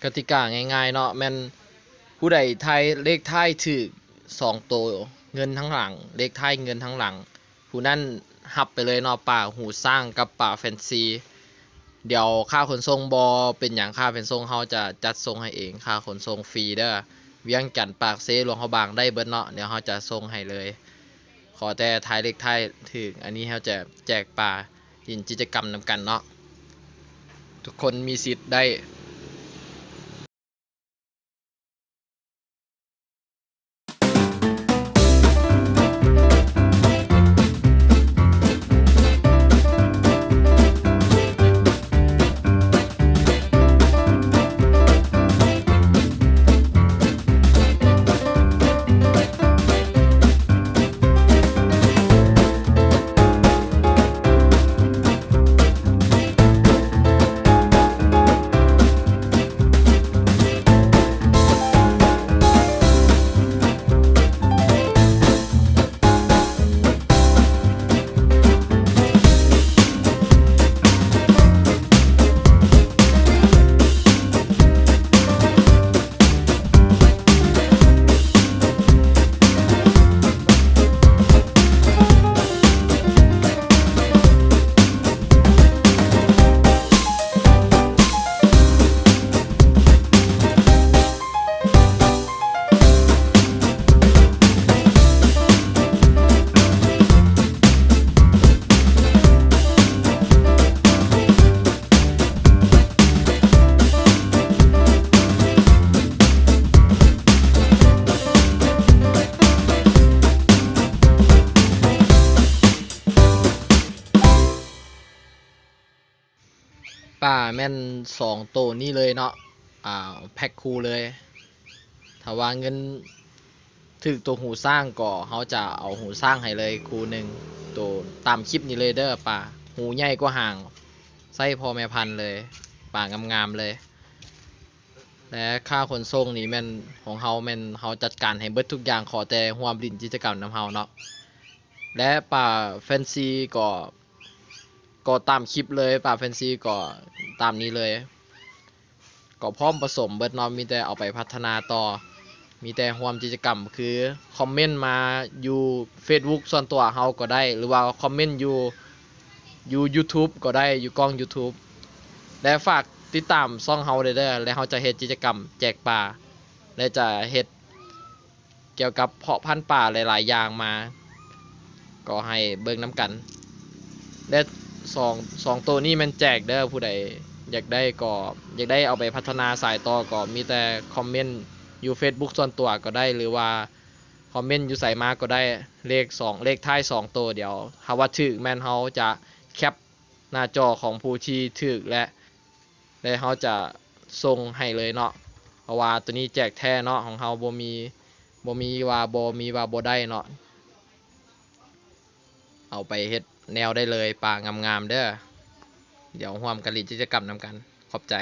ກະຕິກາງ່າຍໆເນາະ ແມ່ນຜູ້ໃດທາຍ ເລກທ້າຍຖືກສອງໂຕ ເງິນທາງຫຼັງ ເລກທ້າຍເງິນທາງຫຼັງ ຜູ້ນັ້ນຮັບໄປເລີຍເນາະ ປາຫູຊ້າງກັບປາແຟນຊີ. ດຽວຄ່າຂົນສົ່ງບໍ່ເປັນຫຍັງ ຄ່າຂົນສົ່ງເຮົາຈະຈັດສົ່ງໃຫ້ເອງ ຄ່າຂົນສົ່ງຟຣີເດີ. ວຽງຈັນ ປາກເຊ ຫຼວງພະບາງ ໄດ້ເບິດເນາະ ດຽວເຮົາຈະສົ່ງໃຫ້ເລີຍ. ຂໍແຕ່ທາຍເລກທ້າຍຖືກ ອັນນີ້ເຮົາຈະແຈກປາຫຼິ້ນກິດຈະກຳນຳກັນເນາະ ທຸກຄົນມີສິດໄດ້. ປາແມ່ນສອງໂຕນີ້ເລີຍເນາະ ອ່າ ແພັກຄູ່ເລີຍ. ຖ້າວ່າເງິນຖືກໂຕຫູຊ້າງ ກໍເຮົາຈະເອົາຫູຊ້າງໃຫ້ເລີຍຄູ່ໜຶ່ງໂຕ ຕາມຄລິບນີ້ເລີຍເດີ. ປາຫູໃຫຍ່ກວ່າຫາງ ໃຊ້ພໍ່ແມ່ພັນເລີຍ ປາງາມໆເລີຍ. ແລະ ຄ່າຂົນສົ່ງນີ້ແມ່ນຂອງເຮົາ ແມ່ນເຮົາຈັດການໃຫ້ເບິດທຸກຢ່າງ ຂໍແຕ່ຮ່ວມຫຼິ້ນກິດຈະກຳນຳເຮົາເນາະ. ແລະ ປາແຟນຊີກໍ ກໍຕາມຄລິບເລີຍ ປາແຟນຊີກໍຕາມນີ້ເລີຍ ກໍພ້ອມປະສົມເບິດເນາະ ມີແຕ່ເອົາໄປພັດທະນາຕໍ່ ມີແຕ່ຮ່ວມກິດຈະກຳ ຄືຄອມເມັນມາຢູ່ເຟສບຸກສ່ວນຕົວເຮົາກໍໄດ້ ຫຼືວ່າຄອມເມັນຢູ່ ຢູ່ຢູທູບກໍໄດ້ ຢູ່ກ້ອງຢູທູບ ແລະ ຝາກຕິດຕາມຊ່ອງເຮົາເດີ ແລະ ເຮົາຈະເຮັດກິດຈະກຳແຈກປາ ແລະ ຈະເຮັດ ກ່ຽວກັບເພາະພັນປາຫຼາຍໆຢ່າງມາ ກໍໃຫ້ເບິ່ງນຳກັນ. ແລະ ສອງ ສອງໂຕນີ້ແມ່ນແຈກເດີ ຜູ້ໃດຢາກໄດ້ກໍ ຢາກໄດ້ເອົາໄປພັດທະນາສາຍຕໍ່ ກໍມີແຕ່ຄອມເມັນຢູ່ເຟສບຸກສ່ວນຕົວກໍໄດ້ ຫຼືວ່າຄອມເມັນຢູ່ໃສມາກໍໄດ້ ເລກສອງ ເລກທ້າຍສອງໂຕ. ດຽວຖ້າວ່າຖືກແມ່ນເຮົາຈະແຄັບໜ້າຈໍຂອງຜູ້ທີ່ຖືກ ແລະ ແລະ ເຮົາຈະສົ່ງໃຫ້ເລີຍເນາະ ເພາະວ່າໂຕນີ້ແຈກແທ້ເນາະ ຂອງເຮົາບໍ່ມີ ບໍ່ມີວ່າ ບໍ່ມີວ່າບໍ່ໄດ້ເນາະ. ເອົາໄປເຮັດແນວໄດ້ເລີຍ ປາງາມໆເດີ. ດຽວຮ່ວມກັນຫຼິ້ນກິດຈະກຳນຳກັນ. ຂອບໃຈ.